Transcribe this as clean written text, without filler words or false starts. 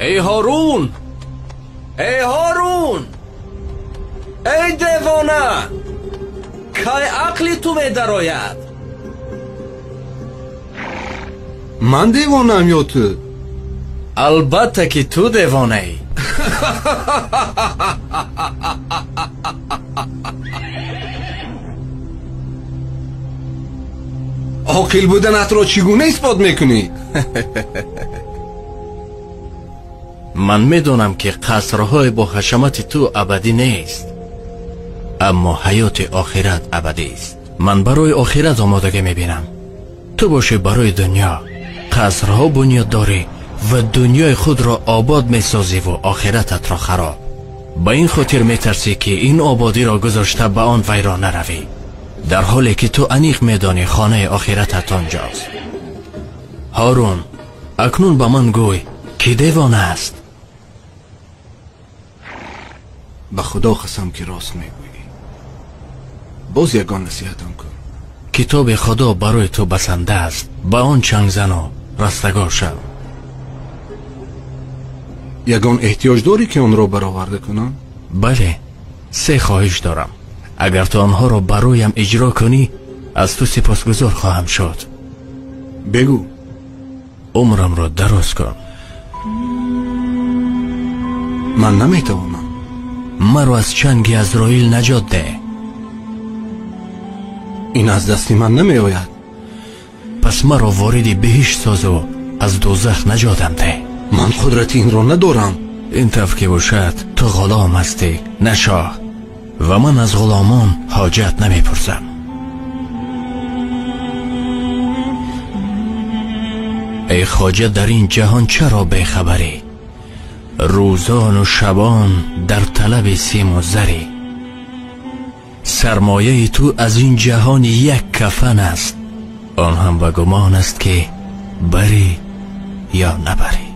Эй Ҳорун! Эй Ҳорун! Эй девона! Кай ақли ту медарояд? Ман девонаам ё ту? Албатта ки ту девонаӣ. Оқил буданатро чӣ гуна исбот мекунӣ? Ман медонам ки қасрҳои бо ҳашамати ту абадӣ нест, аммо ҳаёти охират абадист. Ман барои охират омодагӣ мебинам, ту бошӣ барои дунё. Қасрҳо бунёд дорӣ ва дунёи худро обод месозиву охирататро хароб. Ба ин хотир метарсӣ ки ин ободиро гузошта ба он вайрон наравӣ, дар ҳоле ки ту аниқ медонӣ хонаи охиратат онҷост. Ҳорун, акнун ба ман гӯй, ки девона аст? Ба Худо қасам ки рост мегӯӣ. Боз ягон насиҳатам кун. Китоби Худо барои ту басанда аст, ба он чанг зану растагор шав. Ягон эҳтиёҷ дорӣ ки онро бароварда кунам? Бале, се хоҳиш дорам. Агар ту онҳоро бароям иҷро кунӣ, аз ту сипосгузор хоҳам шуд. Бигӯ. Умрамро дароз кун. Ман наметавонам. Маро аз чанги Азроил наҷот деҳ. Ин аз дасти ман намеояд. Пас маро вориди биҳишт созу аз дӯзах наҷотам деҳ. Ман қудрати инро надорам. Ин тавр ки бошад, ту ғулом ҳастӣ, на шоҳ, ва ман аз ғуломон ҳоҷат намепурсам. Эй хоҷа, дар ин ҷаҳон чаро бехабарӣ? Рӯзону шабон дар талаби симу зарӣ. Сармояи ту аз ин ҷаҳон як кафан аст, он ҳам ба гумон аст ки барӣ ё набарӣ.